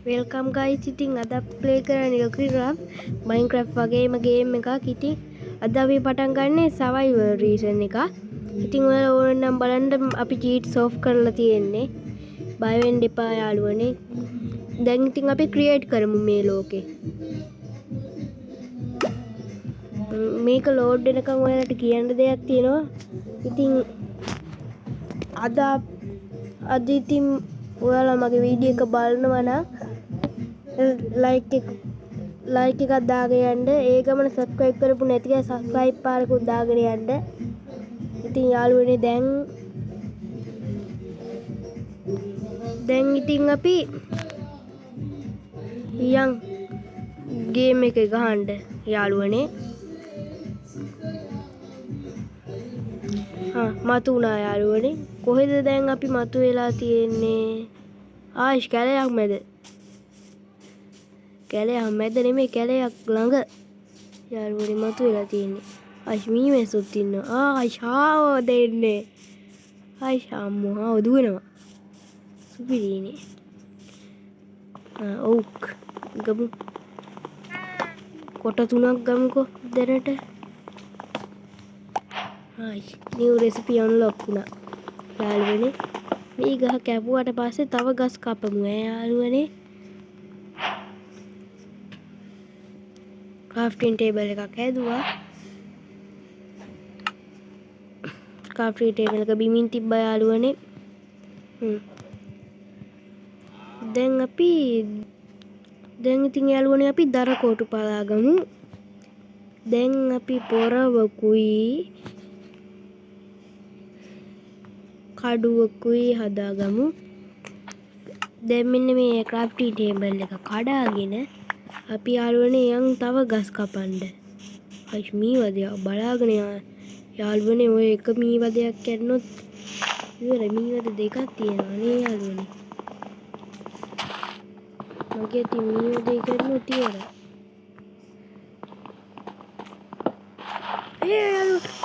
Welcome guys. ඉතින් අද play කරන්නේ ලොකි ක්‍රාෆ්ට් මයින්ක්‍රාෆ්ට් වගේම ගේම් එකක්. ඉතින් අද අපි පටන් ගන්නේ සර්වයිවල් රීසන් එක. ඉතින් ඔයාලා ඕන නම් බලන්න අපි චීට්ස් ඔෆ් කරලා තියෙන්නේ. බය වෙන්න එපා යාළුවනේ. දැන් ඉතින් අපි ක්‍රියේට් කරමු මේ ලෝකේ. මේක ලෝඩ් වෙනකන් ඔයාලට කියන්න දෙයක් තියෙනවා. ඉතින් අද ඉතින් ඔයාලා මගේ වීඩියෝ එක බලනවා නම් ලයික් එකක් දාගෙන යන්න. ඒ ගමන සබ්ස්ක්‍රයිබ් කරපු නැති අය සබ්ස්ක්‍රයිබ් පාරකුත් දාගෙන යන්න. ඉතින් යාළුවනේ දැන් ඉතින් අපි යන් ගේම් එක ගහන්න යාළුවනේ. මතු වුණා යාළුවනේ. කොහෙද දැන් අපි මතු වෙලා තියෙන්නේ? ආයිෂ් කැලයක් මැද. කැලයක් මැද නෙමෙයි කැලයක් ළඟ යාළුවනේ මතු වෙලා තියෙන්නේ. ආයිෂ් මීමැස්සොත් ඉන්නවා. ආයිෂ් ආව දෙන්නේ. ආයිෂ් අම්මෝ ආව දුවනවා. සුපිරිනේ. ඔව් ගමු. කොට තුනක් ගමුකෝ දැනට. ආයිෂ් නිව් රෙසිපි අන්ලොක් වුණා යාළුවනේ. මේ ගහ කැපුවට පස්සේ තව ගස් කපමු ඈ යාළුවනේ. ක්‍රාෆ්ටිං ටේබල් එකක් හැදුවා. ක්‍රාෆ්ටිං ටේබල් එක බිමින් තිබ්බා යාළුවනේ. දැන් ඉතින් යාළුවනේ අපි දර කෝටු පලාගමු. දැන් අපි පොරවකුයි කඩුවකුයි හදාගමු. දැන් මෙන්න මේ ක්‍රාෆ්ටිං ටේබල් එක කඩාගෙන අපි යාළුවනේ යන් තව ගස් කපන්න. අයිස් මී වදයක් බලාගෙන යාළුවනේ ඔය එක මී වදයක් කැඩුනොත් ඉවරයි. මී වද දෙකක් තියෙනවා නේ යාළුවනේ. මගේ අතින් මී වදේ කැඩුනොත් ඉවරයි. ඒ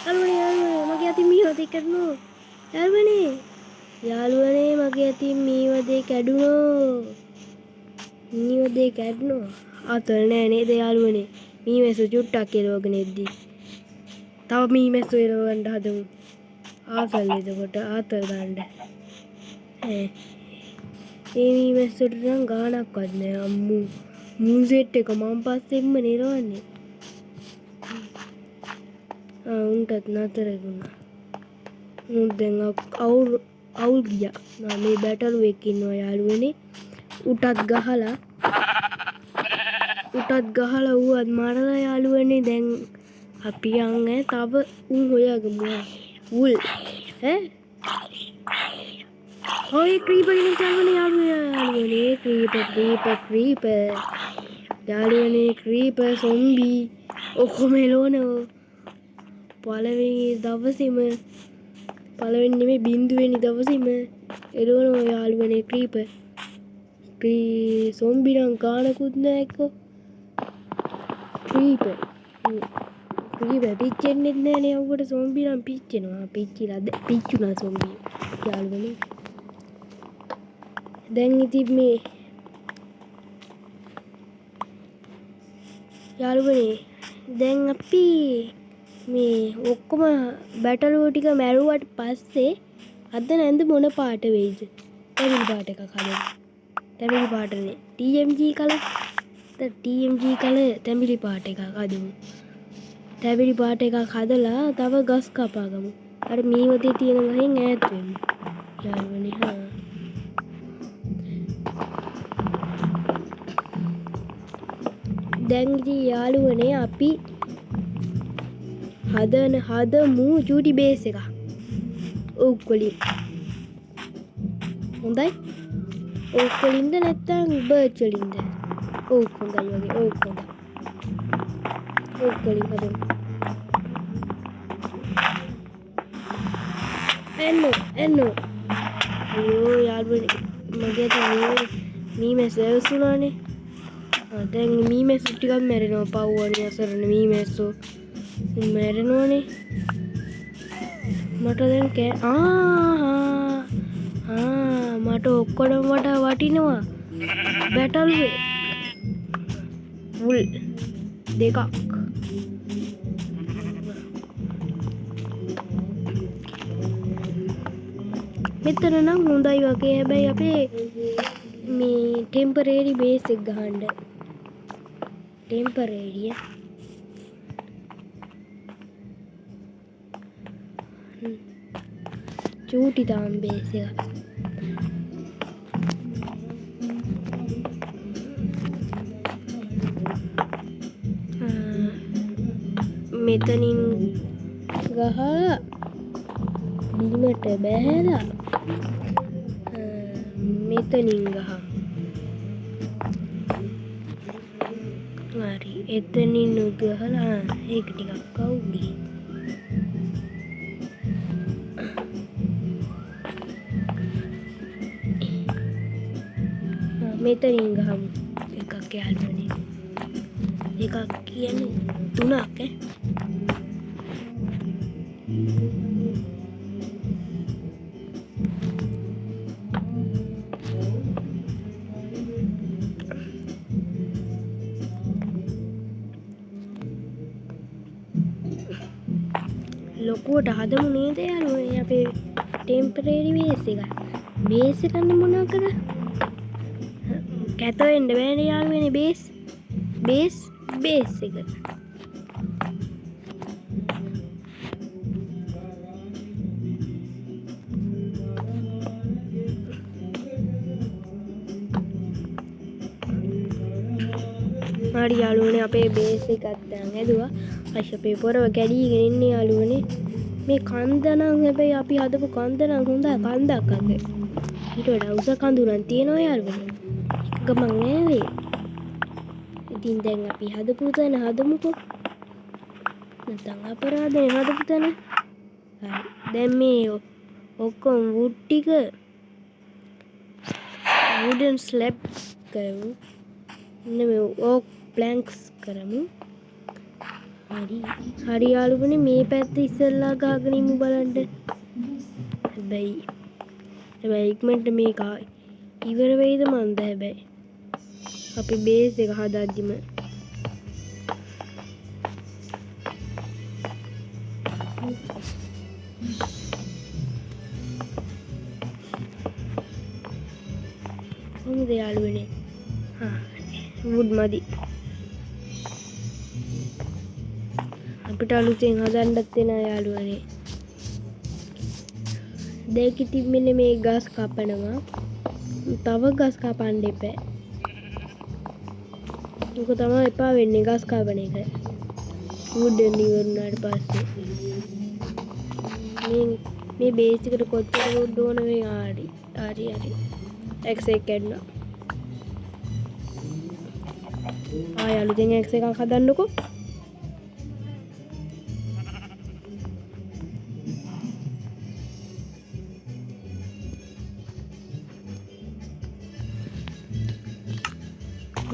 යාළුවනේ මගේ අතින් මී වදේ කැඩුනොත්. යාළුවනේ මගේ අතින් මී වදේ කැඩුනෝ. මී වදේ කැඩුනෝ. අතල් නෑ නේද යාළුවනේ. මී මැස්සෝ චුට්ටක් එලවගෙන එද්දි තව මී මැස්සෝ එලවගන්න හදමු. ආතල් එතකොට ආතල් ගන්න. ඈ ඒ මී මැස්සෝට නම් ගාණක්වත් නෑ අම්මෝ. මූ සෙට් එක මං පස්සෙන්ම නෙරවන්නේ. උන්ටත් නතර වුණා. උන් දැන් අවුල් ගියා. මේ බැටළුවෙක් ඉන්නවා යාළුවනේ. උටත් ගහලා ඌවත් මරලා යාළුවනේ. දැන් අපි යන් ඈ තව උන් හොයාගමු. වුල් ඈ ඔය ක්‍රීපර් කෙනෙක් යාළුවනේ. යාළුවනේ ක්‍රීපර් ක්‍රීපර් ක්‍රීපර් යාළුවනේ ක්‍රීපර් සොම්බි ඔක්කොම එළවනවා. පළවෙනි දවසේම පළවෙනි නෙමෙයි බින්දුවෙනි දවසේම එළවනවා යාළුවනේ ක්‍රීපර්. සොම්බි නම් ගානකුත් නෑ එක්කෝ. ක්‍රීපර්. ක්‍රීපර් පිච්චෙන්නෙත් නෑනේ අවුවට. සොම්බි නම් පිච්චෙනවා. පිච්චිලා පිච්චුණා සොම්බි යාළුවනේ. දැන් ඉතින් මේ යාළුවනේ දැන් අපි මේ ඔක්කොම බැටළුවෝ ටික මැරුවට පස්සේ අද නැන්ද මොන පාට වෙයිද? තැඹිලි පාට එකක් හදමු. තැඹිලි පාටනේ. TMG colour. දැන් TMG colour තැඹිලි පාට එකක් හදමු. තැඹිලි පාට එකක් හදලා තව ගස් කපාගමු. අර මී වදේ තියෙන ගහෙන් ඈත් වෙමු. යාළුවනේ හා. දැන් ඉතින් යාළුවනේ අපි හදමු චූටි බේස් එකක්. ඕක් වලින්. හොඳයි. ඕක් වලින්ද නැත්නම් බර්ච් වලින්ද? ඕක් හොඳයි වගේ. ඕක් හොඳයි. ඕක් වලින් හදමු. එන්නෝ. අයියෝ යාළුවනේ මගේ අතින් මී මැස්ස ඇවසුණානේ. දැන් මී මැස්සු ටිකක් මැරෙනවා. පව් අනේ අසරණ මී මැස්සෝ. උන් මැරෙනවනේ. මට දැන් මට ඔක්කොටම වඩා වටිනවා. බැටළුවේ වුල් දෙකක්. මෙතන නම් හොඳයි වගේ. හැබැයි අපේ මේ ටෙම්පරරි බේස් එක ගහන්න. ටෙම්පරරි චූටි තාම බේස් එක. මෙතනින් ගහලා බිමට බැහැලා මෙතනින් ගහමු. හරි, එතනින් උත් ගහලා, ඒක ටිකක් අවුලි. මෙතනින් ගහමු. එකක් යාළුවනේ. එකක් කියන්නේ තුනක් ඈ. ලොකුවට හදමු නේද යාළුවනේ අපේ ටෙම්පරරි බේස් එක. බේස් එක ගන්න මොනවා කරා? කැත වෙන්න බෑනේ යාළුවනේ බේස්. බේස් බේස් එක. හරි යාළුවනේ අපේ බේස් එකත් දැන් හැදුවා. අයිෂ් අපේ පොරව කැඩීගෙන ඉන්නේ යාළුවනේ. මේ කන්ද නම් හැබැයි අපි හදපු කන්ද නම් හොඳ කන්දක් වගේ. ඊට වඩා උස කඳු නම් තියෙනවා යාළුවනේ. එක ගමන් ඈවේ. ඉතින් දැන් අපි හදපු තැන හදමුකෝ. නැත්නම් අපරාධනේ හදපු තැන. හරි. දැන් මේ ඔක්කොම වුඩ් ටික වුඩන් ස්ලැබ් කරමු. නෙමෙයි ඕක් ප්ලැන්ක්ස් කරමු. හරි. හරි යාළුවනේ මේ පැත්ත ඉස්සෙල්ලා ගහගෙන ඉමු බලන්න. හැබැයි ඉක්මනට මේක ඉවර වෙයිද මන්ද හැබැයි. අපි බේස් එක හදද්දිම. කොහොමද යාළුවනේ? වුඩ් මදි. අපිට අලුතෙන් හදන්නත් වෙනවා යාළුවනේ. දැන් ඉතින් මෙන්න මේ ගස් කපනවා. තව ගස් කපන්න එපා. මොක තමයි එපා වෙන්නේ ගස් කපන එක. වුඩ් ඉවර වුණාට පස්සේ. මේ බේස් එකට කොච්චර වුඩ් ඕන මේ? හරි හරි හරි. එක්ස් එක කැඩුනා. ආයෙ අලුතෙන් එක්ස් එකක් හදන්නකෝ.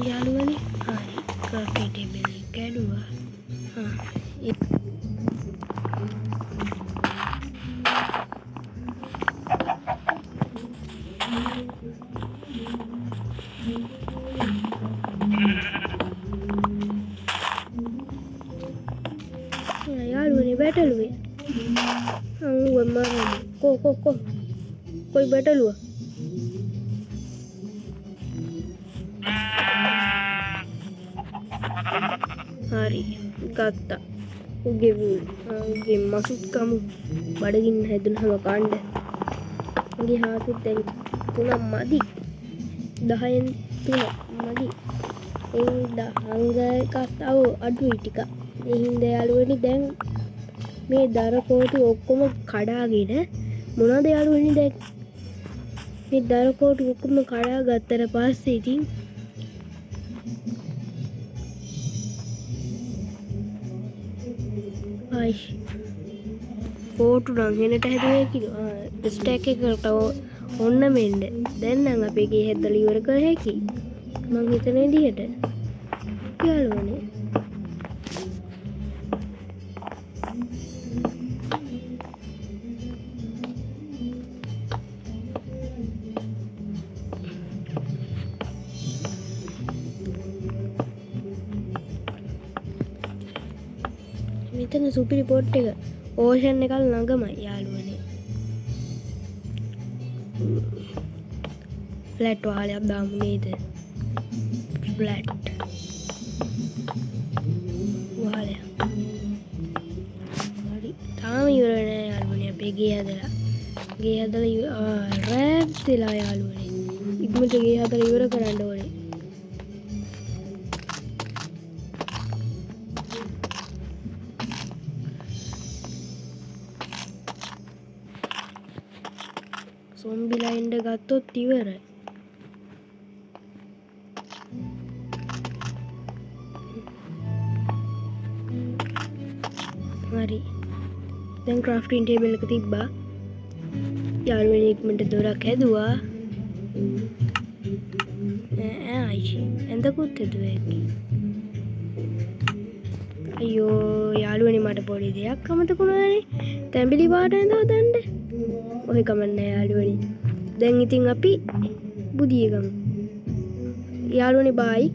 යාළුවනේ හරි ක්‍රොෆ්ටිං ටේබල් එක කැඩුවා. යාළුවනේ බැටළුවේ. ඌ මරමු. කෝ කෝ කෝ. කොයි බැටළුවා? හරි ගත්තා. උගේ උගේ මසුත් කමු. බඩගින්න හැදුනහම කණ්ඩ. මගේ හාතුත් දැන් තුනක් මදි. 10න් තුන මදි. ඒ හංග එකක් තව අඩුයි ටිකක්. ඒ හින්දා යාළුවනේ දැන් මේ දර කෝටු ඔක්කොම කඩාගෙන මොනවද යාළුවනේ දැන් මේ දර කෝටු ඔක්කොම කඩා ගත්තට පස්සේ ඉතින් අයිෂ් කෝටු නම් හෙනට හැදුවේ කිලෝ. ස්ටැක් එකට ඔන්න මෙන්න. දැන් නම් අපේ ගේ හැදලා ඉවර කර හැකි. මං හිතන විදිහට. යාළුවනේ. මෙතන සුපිරි පොට් එක. ඕෂන් එක ළඟමයි යාළුවනේ. ෆ්ලැට් වහලයක් දාමු නේද? ෆ්ලැට් වහලයක්. හරි. තාම ඉවර නෑ යාළුවනේ අපේ ගේ හදලා. ගේ හදලා රැප් වෙලා යාළුවනේ. ඉක්මනට ගේ හදලා ඉවර කරන්න ඕනේ. සොම්බිලා එන්න ගත්තොත් ඉවරයි. හරි. දැන් ක්‍රාෆ්ටිං ටේබල් එක තිබ්බා. යාළුවනේ ඉක්මනට දොරක් හැදුවා. ඈ ආයිෂි ඇඳකුත් හැදුවා ඒකේ. අයියෝ යාළුවනේ මට පොඩි දෙයක් අමතක වුණානේ. තැඹිලි පාට ඇඳ හදන්න. ඔය කමක් නෑ යාළුවනේ. දැන් ඉතින් අපි බුදිය ගමු. යාළුවනේ බයි.